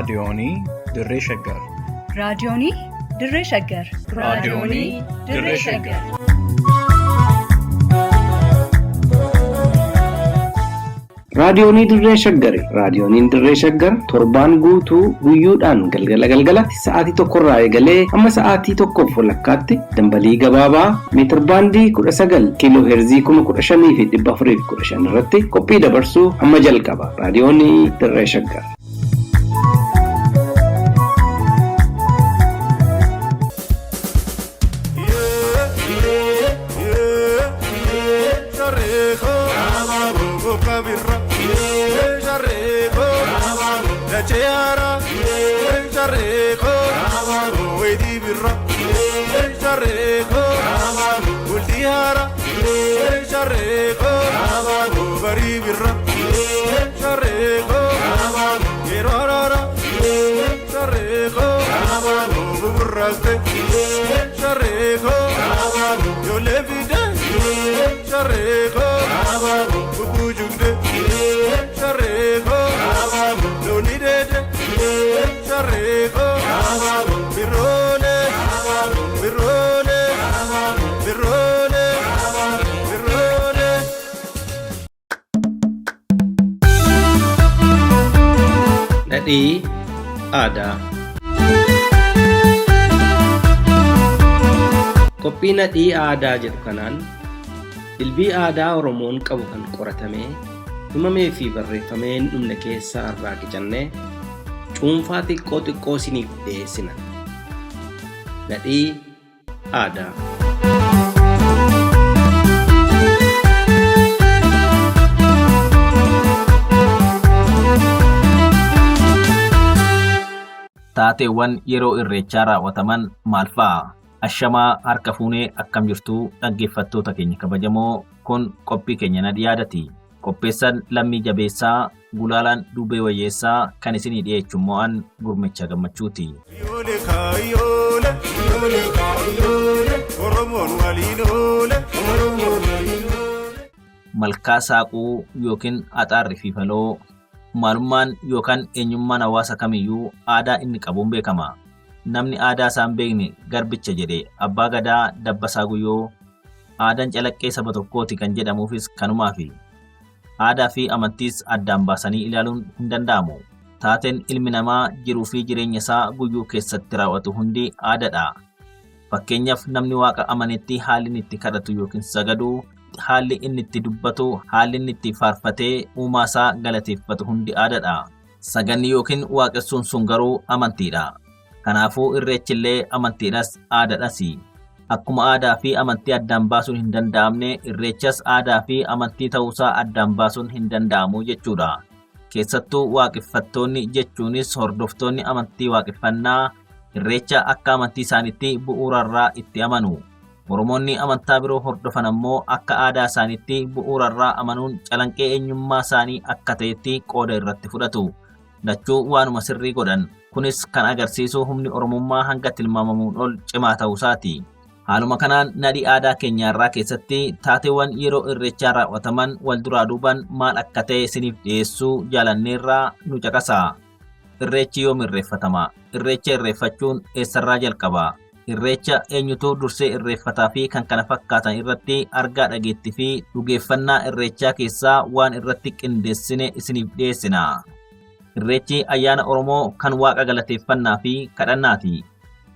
Raadiyoonii Dirree Shaggar. Raadiyoonii Dirree Shaggar. Raadiyoonii Dirree Shaggar. Raadiyoonii Dirree Shaggari. Raadiyooniin Dirree Shaggar torbaan guutuu guyyoodhaan galgala galgalatti sa'aatii tokkorraa eegalee hamma sa'aatii tokkoof walakkaatti dambalii gabaabaa meetirbaandii 19 kiiloo heerzii 15,415 irratti qophii dabarsuu hamma jalqaba. Raadiyoonii Dirree Shaggar. Dhadhii aadaa. Qophii nadhii aadaa jedhu kanaan dilbii aadaa Oromoon qabu kan qoratamee himamee fi barreeffamee hin dhumne keessaa irraa qicannee cuunfaa xiqqoo xiqqoo isiniif dhiyeessina. Nadhii aadaa. Taateewwan yeroo irreechaa raawwataman maal fa'a? Ashamaa harka fuunee akkam jirtuu dhaggeeffattoota keenya kabajamoo kun qophii keenya na dhiyaadati. Qopheessaan Lammii Jabeessaa, Gulaalaan Duubee Wayyeessaa kan isinii dhiyeechu mo'an Gurmicha Gammachuuti. Malkaa saaquu yookiin axaarri fi faloo maalummaan yookaan eenyummaan hawaasa kamiyyuu aadaa inni qabuun beekama. Namni aadaa isaa hin beekne garbicha jedhe Abbaa Gadaa Dabbasaa Guyyoo. Aadaan calaqqee saba tokkooti kan jedhamuufis kanumaafi. Aadaa fi amantiis addaan baasanii ilaaluun hin danda'amu. Taateen ilmi namaa jiruu fi jireenya isaa guyyuu keessatti raawwatu hundi aadaadha. Fakkeenyaaf namni waaqa amanetti haalli inni itti kadhatu yookiin sagadu, haalli inni itti dubbatu, haalli inni itti faarfatee uumaa isaa galateeffatu hundi aadaadha. Saganni yookiin waaqessuun sun garuu amantiidha. Kanaafuu irreechillee amantiidhas aadaadhasi. Akkuma aadaa fi amantii addaan baasuun hin danda'amne irreechas aadaa fi amantii ta'uusaa addaan baasuun hin danda'amu jechuudha. Keessattuu waaqeffattoonni jechuunis hordoftoonni amantii waaqeffannaa irreecha akka amantii isaaniitti bu'uurarraa itti amanu. Oromoonni amantaa biroo hordofan ammoo akka aadaa isaaniitti bu'uurarraa amanuun calanqee eenyummaa isaanii akka ta'etti qooda irratti fudhatu. Lachuu waanuma sirrii godhan. Kunis kan agarsiisu humni Oromummaa hanga tilmaamamuun ol cimaa ta'uusaati. Haaluma kanaan nadhi aadaa keenyaarraa keessatti taateewwan yeroo irreechaa raawwataman wal duraa duuban maal akka ta'e isiniif dhiyeessuu jaalanneerraa nu caqasaa. Irreechi yoom irreeffatama? Irreecha irreeffachuun eessarraa jalqaba? Irreecha eenyutu dursee irreeffataa fi kan kana fakkaatan irratti argaa dhageettii fi dhugeeffannaa irreechaa keessaa waan irratti qindeessine isiniif dhiyeessina. Irreechi ayyaana Oromoo kan waaqa galateeffannaa fi kadhannaati.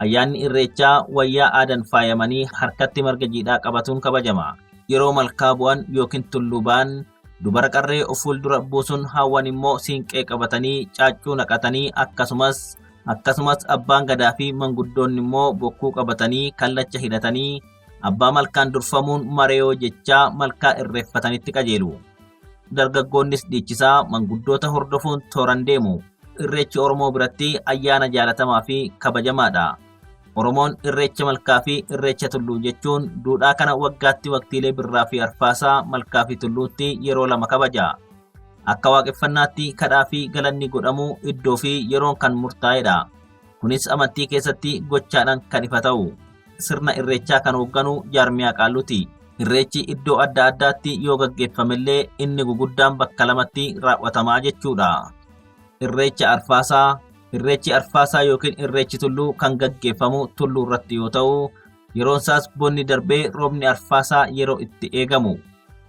Ayyaanni Irreechaa wayyaa aadan faayamanii harkatti marga jiidhaa qabatuun kabajama. Yeroo malkaa bu'an yookiin tulluu ba'an dubara qarree of fuuldura buusuun haawwan immoo siinqee qabatanii caaccuu naqatanii akkasumas akkasumas abbaan gadaa fi manguddoonni immoo bokkuu qabatanii kallacha hidhatanii abbaa malkaan durfamuun mareeyoo jechaa malkaa irreeffatanitti qajeelu. Dargaggoonnis dhiichisaa manguddoota hordofuun tooran deemu. Irreechi Oromoo biratti ayyaana jaalatamaa fi kabajamaadha. Oromoon irreecha malkaa fi irreecha tulluu jechuun duudhaa kana waggaatti waqtiilee birraa fi arfaasaa malkaa fi tulluutti yeroo lama kabaja. Akka waaqeffannaatti kadhaa fi galanni godhamu iddoo fi yeroon kan murtaa'edha. Kunis amantii keessatti gochaadhaan kan ifa ta'u. Sirna irreechaa kan hoogganu jaarmiyaa qaalluti. Irreechi iddoo adda addaatti yoo gaggeeffamellee inni guguddaan bakka lamatti raawwatamaa jechuudha. Irreecha Arfaasaa. Irreechi Arfaasaa yookiin Irreechi Tulluu kan gaggeeffamu tulluu irratti yoo ta'u, yeroon isaas bonni darbee roobni Arfaasaa yeroo itti eegamu.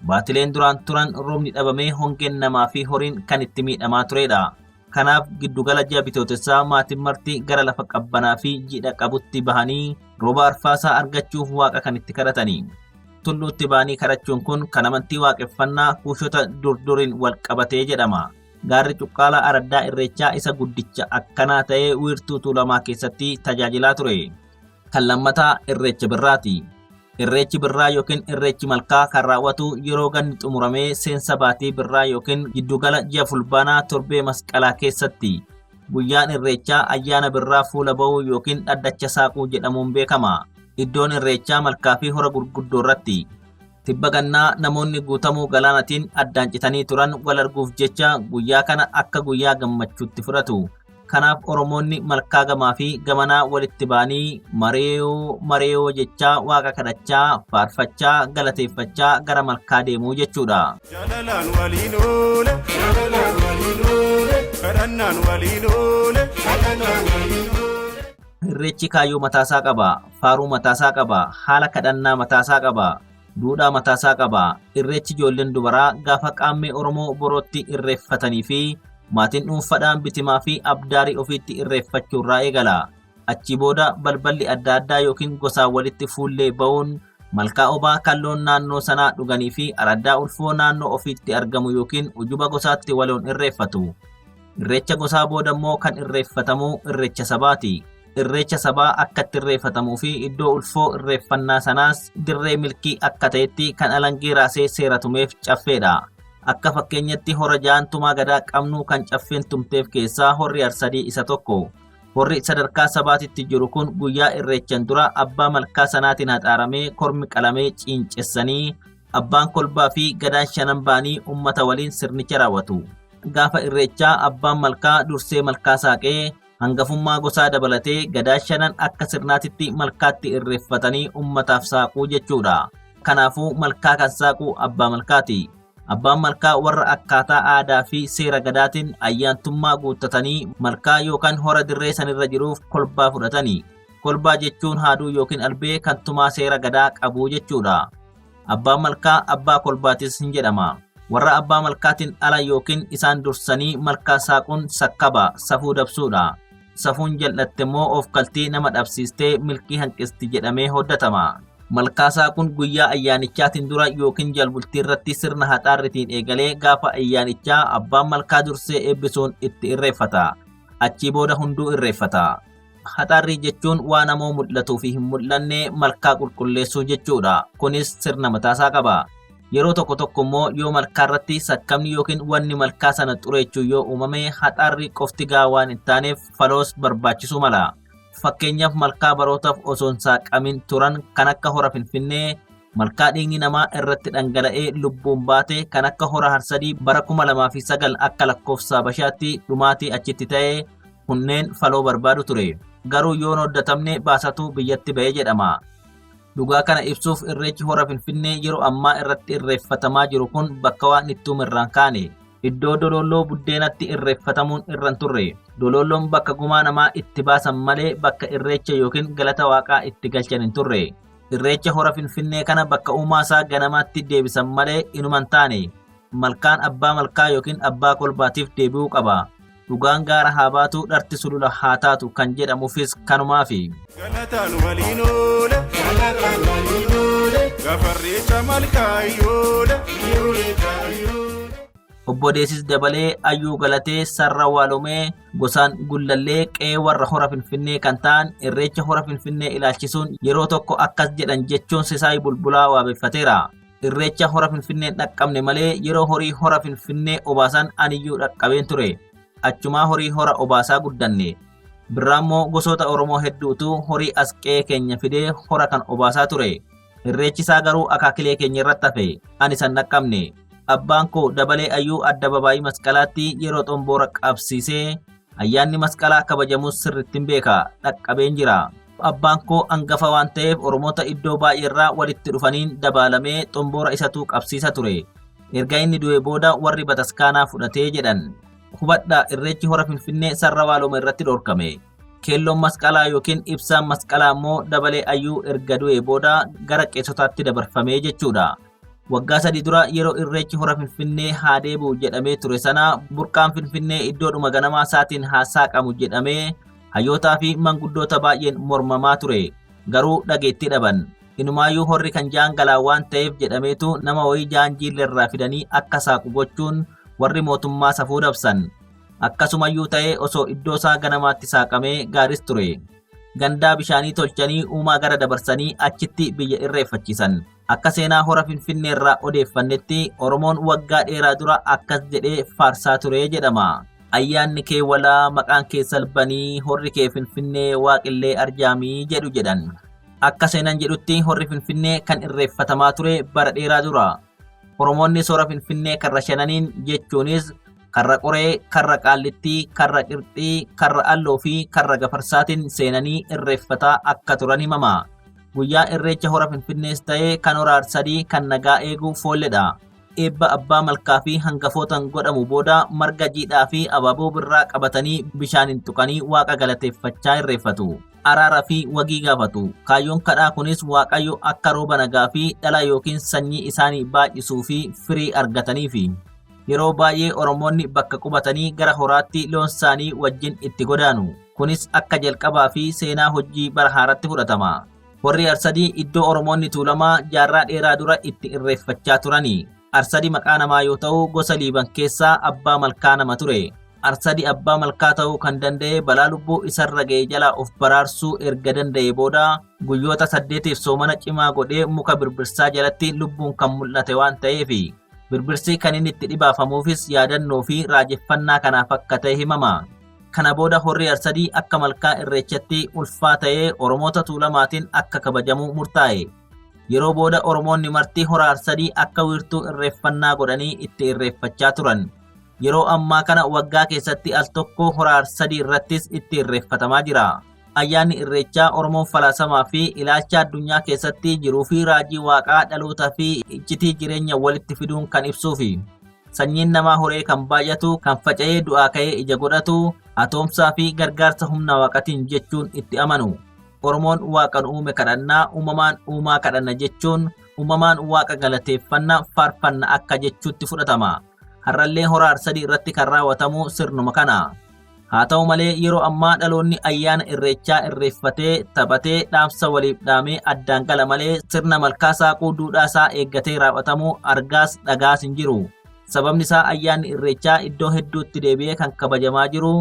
Baatileen duraan turan roobni dhabamee hongeen namaa fi horiin kan itti miidhamaa turedha. Kanaaf giddugala ji'a bitootessaa maatiin marti gara lafa qabbanaa fi jiidha qabutti bahanii rooba arfaasaa argachuuf waaqa kan itti kadhatani. Tulluutti bahanii kadhachuun kun kan amantii waaqeffannaa kuushota durduriin wal qabatee jedhama. Gaarri Cuqqaalaa araddaa Irreechaa isa guddicha akkanaa ta'ee wiirtuu Tuulamaa keessatti tajaajilaa ture. Kan lammataa Irreecha Birraati. Irreechi Birraa yookiin Irreechi Malkaa kan raawwatu yeroo ganni xumuramee seensa baatii Birraa yookiin giddugala ji'a Fulbaanaa torbee Masqalaa keessatti. Guyyaan Irreechaa ayyaana Birraa fuula ba'uu yookiin dhaddacha saaquu jedhamuun beekama. Iddoon Irreechaa malkaa fi hora gurguddoo irratti. Tibba gannaa namoonni guutamuu galaanatiin addaan citanii turan wal arguuf jecha guyyaa kana akka guyyaa gammachuutti fudhatu. Kanaaf Oromoonni malkaa gamaa fi gamanaa walitti ba'anii mareeyoo mareeyoo jechaa waaqa kadhachaa, faarfachaa, galateeffachaa gara malkaa deemuu jechuudha. Jaalalaan waliin oole, jaalalaan waliin oole, kadhannaan waliin oole, kadhannaan waliin oole. Irreechi kaayyoo mataasaa qaba, faaruu mataasaa qaba, haala kadhannaa mataasaa qaba, duudhaa mataasaa qaba. Irreechi ijoolleen dubaraa gaafa qaammee Oromoo borootti irreeffatanii fi maatiin dhuunfadhaan bitimaa fi abdaarii ofiitti irreeffachuurraa eegala. Achii booda balballi adda addaa yookiin gosaan walitti fuullee ba'uun malkaa obaa kan loon naannoo sanaa dhuganii fi araddaa ulfoo naannoo ofiitti argamu yookiin ujuba gosaatti waloon irreeffatu. Irreecha gosaa booda immoo kan irreeffatamu irreecha sabaati. Irreecha sabaa akkatti irreeffatamuu fi iddoo ulfoo irreeffannaa sanaas dirree milkii akka ta'etti kan alangee raasee seera tumeef caffeedha. Akka fakkeenyatti hora ja'an tumaa gadaa qabnu kan caffeen tumteef keessaa horri Harsadii isa tokko. Horri sadarkaa sabaatitti jiru kun guyyaa irreechan dura abbaa malkaa sanaatiin haxaaramee kormi qalamee ciincessanii abbaan kolbaa fi gadaan shanan ba'anii ummata waliin sirnicha raawwatu. Gaafa irreechaa abbaan malkaa dursee malkaa saaqee hangafummaa gosaa dabalatee gadaa shanan akka sirnaatitti malkaatti irreeffatanii ummataaf saaquu jechuudha. Kanaafuu malkaa kan saaqu abbaa malkaati. Abbaan malkaa warra akkaataa aadaa fi seera gadaatiin ayyaantummaa guuttatanii malkaa yookaan hora dirree sanirra jiruuf kolbaa fudhatani. Kolbaa jechuun haaduu yookiin albee kan tumaa seera gadaa qabuu jechuudha. Abbaan malkaa abbaa kolbaatis hin jedhama. Warra abbaa malkaatiin ala yookiin isaan dursanii malkaa saaquun sakkaba, safuu dabsuudha. Safuun jal'atte immoo of kaltii nama dhabsiistee milkii hanqisti jedhamee hoddatama. Malkaa saaquun guyyaa ayyaanichaatiin dura yookiin jalbultii irratti sirna haxaarritiin eegalee gaafa ayyaanichaa abbaan malkaa dursee eebbisuun itti irreeffata. Achii booda hunduu irreeffata. Haxaarrii jechuun waan namoo mul'atuu fi hin mul'anne malkaa qulqulleessuu jechuudha. Kunis sirna mataasaa qaba. Yeroo tokko tokko immoo yoo malkaa irratti sakkamni yookiin wanni malkaa sana xureechuu yoo uumame haxaarrii qofti gahaa waan hin taaneef faloos barbaachisuu mala. Fakkeenyaaf malkaa barootaaf osoo hin saaqamin turan kan akka hora Finfinnee, malkaa dhiigni namaa irratti dhangala'ee lubbuun baate kan akka hora Harsadii bara 2009 akka lakkoofsa Habashaatti dhumaatii achitti ta'e kunneen faloo barbaadu ture. Garuu yoo hin hoddatamne baasatu biyyatti ba'e jedhama. Dhugaa kana ibsuuf irreechi hora Finfinnee yeroo ammaa irratti irreeffatamaa jiru kun bakka waan itti uume irraan kaane. Iddoo doloolloo buddeenatti irreeffatamuun irra hin turre. Doloolloon bakka gumaa namaa itti baasan malee bakka irreecha yookiin galata waaqaa itti galchan hin turre. Irreecha hora Finfinnee kana bakka uumaa isaa ganamaatti deebisan malee inuma hin taane. Malkaan abbaa malkaa yookiin abbaa kolbaatiif deebi'uu qaba. Dhugaan gaara haa baatu dharti sulula haa taatu kan jedhamuufis kanumaafi. Galataan waliin oole, galataan waliin oole, gafarreecha malkaa yoole, yoole yoole. Obbo Deesis Dabalee, Ayyuu Galatee, Sarra Waalomee, gosaan Gullallee qe'ee warra hora Finfinnee kan ta'an irreecha hora Finfinnee ilaalchisuun yeroo tokko akkas jedhan jechuun Sisaay Bulbulaa waabeffateera. Irreecha hora Finfinneen dhaqqabne malee yeroo horii hora Finfinnee obaasan aniyyuu dhaqqabeen ture. Achumaa horii hora obaasaa guddanne. Birraammoo gosoota Oromoo hedduutu horii as qe'ee keenya fidee hora kan obaasaa ture. Irreechi isaa garuu akaakilee keenya irratti hafe. Ani san dhaqqabne. Abbaan koo Dabalee Ayyuu addababaayii Masqalaatti yeroo xomboora qabsiisee ayyaanni Masqalaa kabajamus sirrittin beeka. Dhaqqabeen jira. Abbaan koo angafa waan ta'eef Oromoota iddoo baay'eerraa walitti dhufaniin dabaalamee xomboora isatu qabsiisa ture. Erga inni du'e booda warri bataskaanaa fudhatee jedhan. Hubadhaa irreechi hora Finfinnee sarara waaloma irratti dhorkame. Keelloon masqalaa yookiin ibsaan masqalaa immoo dabalee ayyuu erga du'ee booda gara qeessotaatti dabarfamee jechuudha. Waggaa 3 dura yeroo irreechi hora Finfinnee haa deebi'u jedhamee ture sana burqaan Finfinnee iddoodhuma ganamaa isaatiin haa saaqamu jedhamee hayyootaa fi manguddoota baay'een mormamaa ture. Garuu dhageettii dhaban. Inumaayyuu horri kan jaan galaa waan ta'eef jedhameetu nama wayii jaan jiillerraa fidanii akka saaqu gochuun warri mootummaa safuu dabsan. Akkasumayyuu ta'ee osoo iddoo isaa ganamaatti saaqamee gaaris ture. Gandaa bishaanii tolchanii uumaa gara dabarsanii achitti biyya irreeffachiisan. Akka seenaa hora Finfinneerraa odeeffannetti Oromoon waggaa dheeraa dura akkas jedhee faarsaa ture jedhama. Ayyaanni kee walaa maqaan kee salbanii horri kee Finfinnee waaqillee arjaamii jedhu jedhan. Akka seenaan jedhutti horri Finfinnee kan irreeffatamaa ture bara dheeraa dura. Oromoonni soora Finfinnee karra shananiin jechuunis karra qoree, karra qaallittii, karra qirxii, karra alloo fi karra gafarsaatiin seenanii irreeffataa akka turan himama. Guyyaa irreecha hora Finfinnees ta'ee kan hora Arsadii kan nagaa eegu foolledha. Eebba abbaa malkaa fi hangafootaan godhamu booda marga jiidhaa fi abaaboo birraa qabatanii bishaaniin tuqanii waaqa galateeffachaa irreeffatu. Araara fi wagii gaafatu. Kaayyoon kadhaa kunis Waaqayyo akka rooba nagaa fi dhala yookiin sanyii isaanii baay'isuu fi firii argataniifi. Yeroo baay'ee Oromoonni bakka qubatanii gara horaatti loon isaanii wajjin itti godaanu. Kunis akka jalqabaa fi seenaa hojii bara haaraatti fudhatama. Horri Arsadii iddoo Oromoonni Tuulamaa jaarraa dheeraa dura itti irreeffachaa turani. Arsadi maqaa namaa yoo ta'u gosa Liiban keessaa abbaa malkaa nama ture. Arsadi abbaa malkaa ta'uu kan danda'e balaa lubbuu isarra ga'e jalaa of baraarsuu erga danda'e booda guyyoota 8f soomana cimaa godhee muka birbirsaa jalatti lubbuun kan mul'ate waan ta'eefi. Birbirsi kan inni itti dhibaafamuufis yaadannoo fi raajeffannaa kanaaf akka ta'e himama. Kana booda horri Arsadii akka malkaa irreechatti ulfaa ta'ee Oromoota Tuulamaatiin akka kabajamu murtaa'e. Yeroo booda Oromoonni marti hora Arsadii akka wiirtuu irreeffannaa godhanii itti irreeffachaa turan. Yeroo ammaa kana waggaa keessatti al tokko hora Arsadii irrattis itti irreeffatamaa jira. Ayyaanni Irreechaa Oromoon falaasamaa fi ilaalcha addunyaa keessatti jiruu fi raajii waaqaa dhaloota fi iccitii jireenya walitti fiduun kan ibsuufi. Sanyiin namaa horee kan baay'atu, kan faca'ee du'aa ka'ee ija godhatu, atoomsaa fi gargaarsa humna waaqatiin jechuun itti amanu. Oromoon waaqan uume kadhannaa, uumamaan uumaa kadhanna jechuun uumamaan waaqa galateeffanna, faarfanna akka jechuutti fudhatama. Har'allee hora Arsadii irratti kan raawwatamu sirnuma kana. Haa ta'u malee yeroo ammaa dhaloonni ayyaana irreechaa irreeffatee taphatee dhaamsa waliif dhaamee addaan gala malee sirna malkaa saaquu duudhaa isaa eeggatee raawwatamu argaas dhagaas hin jiru. Sababni isaa ayyaanni irreechaa iddoo hedduutti deebi'ee kan kabajamaa jiru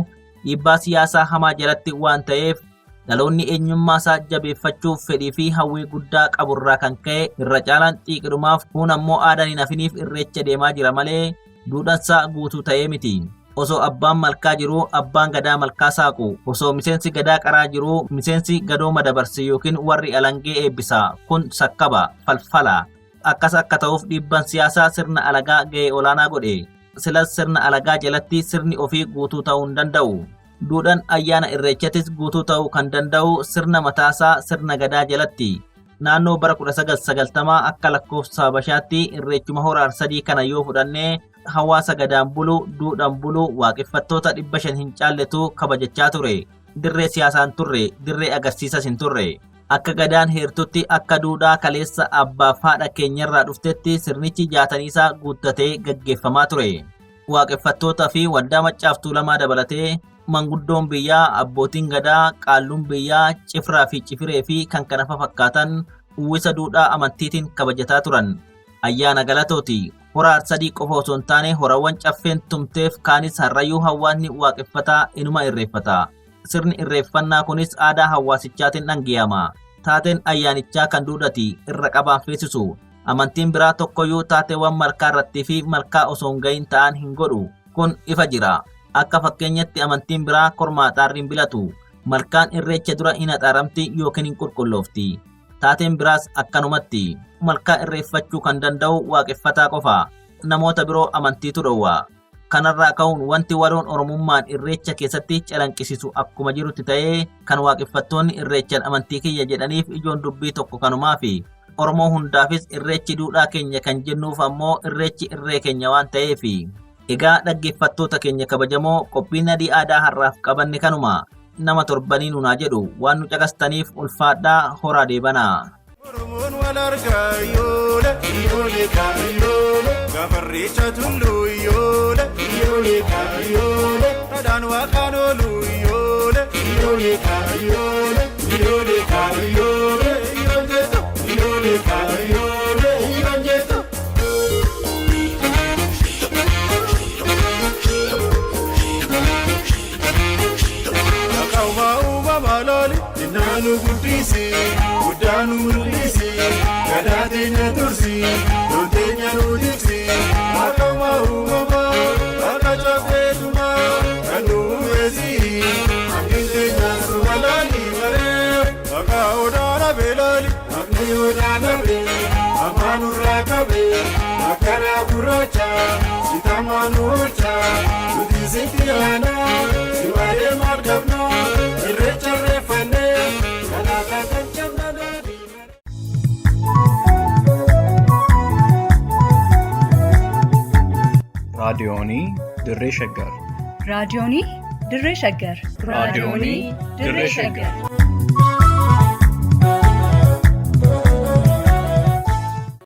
dhiibbaa siyaasaa hamaa jalatti waan ta'eef dhaloonni eenyummaa isaa jabeeffachuuf fedhii fi hawwii guddaa qaburraa kan ka'e irra caalaan xiiqidhumaaf kuun ammoo aadaan hin hafiniif irreecha deemaa jira malee duudhansaa guutuu ta'ee miti. Osoo abbaan malkaa jiruu abbaan gadaa malkaa saaqu, osoo miseensi gadaa qaraa jiruu miseensi gadooma dabarse yookiin warri alangee eebbisa. Kun sakkaba, falfala. Akkas akka ta'uuf dhiibban siyaasaa sirna alagaa ga'ee olaanaa godhe. Silas sirna alagaa jalatti sirni ofii guutuu ta'uu hin danda'u. Duudhan ayyaana irreechatis guutuu ta'uu kan danda'u sirna mataasaa sirna gadaa jalatti. Naannoo bara 1990 akka lakkoofsa Habashaatti irreechuma hora Arsadii kana yoo fudhanne hawaasa gadaan bulu, duudhan bulu, waaqeffattoota 500 hin caalletu kabajachaa ture. Dirree siyaasaan turre, dirree agarsiisas hin turre. Akka gadaan heertutti akka duudhaa kaleessa abbaaf haadha keenyarraa dhuftetti sirnichi jaataniisaa guuttatee gaggeeffamaa ture. Waaqeffattoota fi waldaa Maccaaf Tuulamaa dabalatee manguddoon biyyaa, abbootiin gadaa, qaalluun biyyaa, cifraa fi cifiree fi kan kana fakkaatan uwwisa duudhaa amantiitiin kabajataa turan. Ayyaana galatooti. Hora Arsadii qofa osoo hin taane horawwan caffeen tumteef kaanis har'ayyuu hawaasni waaqeffataa inuma irreeffata. Sirni irreeffannaa kunis aadaa hawaasichaatiin dhangiyama. Taateen ayyaanichaa kan duudhati irra qabaan feesisu. Amantiin biraa tokkoyyuu taateewwan malkaa irrattii fi malkaa osoo hin gahin ta'an hin godhu. Kun ifa jira. Akka fakkeenyatti amantiin biraa korma haxaarri hin bilatu. Malkaan irreecha dura hin haxaaramti yookiin hin qulqulloofti. Taateen biraas akkanumatti. Malkaa irreeffachuu kan danda'u waaqeffataa qofa. Namoota biroo amantiitu dhowwa. Kanarraa ka'uun wanti waloon Oromummaan irreecha keessatti calanqisisu akkuma jirutti ta'ee kan waaqeffattoonni irreechan amantii kiyya jedhaniif ijoon dubbii tokko kanumaafi. Oromoo hundaafis irreechi duudhaa keenya kan jennuuf ammoo irreechi irree keenya waan ta'eefi. Egaa dhaggeeffattoota keenya kabajamoo qophiin nadii aadaa har'aaf qabanne kanuma nama torbanii nunaa jedhu waan nu caqastaniif ulfaadhaa horaa deebanaa. Oromoon wal argaa yoola yoolee kaayyoole gafarreecha tulluu yoola yoolee kaayyoole dhadhaan waaqaan oolu yoola yoolee kaayyoole yoolee kaayyoole yoon jettu yoolee kaayyoole yoon jettu. Qawwaa uumamaa looli innaanu guddisi guddaanu mul'isi gadaa teenya tursi loon teenya nu tiksi waaqawwaa uumamaa waaqa cabbeetumaa kan nu uumeesi hangin teenya suma laali maree waaqa odaana beelaali waaqni odaana bee afaan irraa qabee akkanaa gurraacha sitamaa nu oolcha nuti sitti aanaa si waa'ee maal qabnaa irreecha irreeffannee kanaafaa kan cabnaa. Raadiyoonii Dirree Shaggar. Raadiyoonii Dirree Shaggar. Raadiyoonii Dirree Shaggar.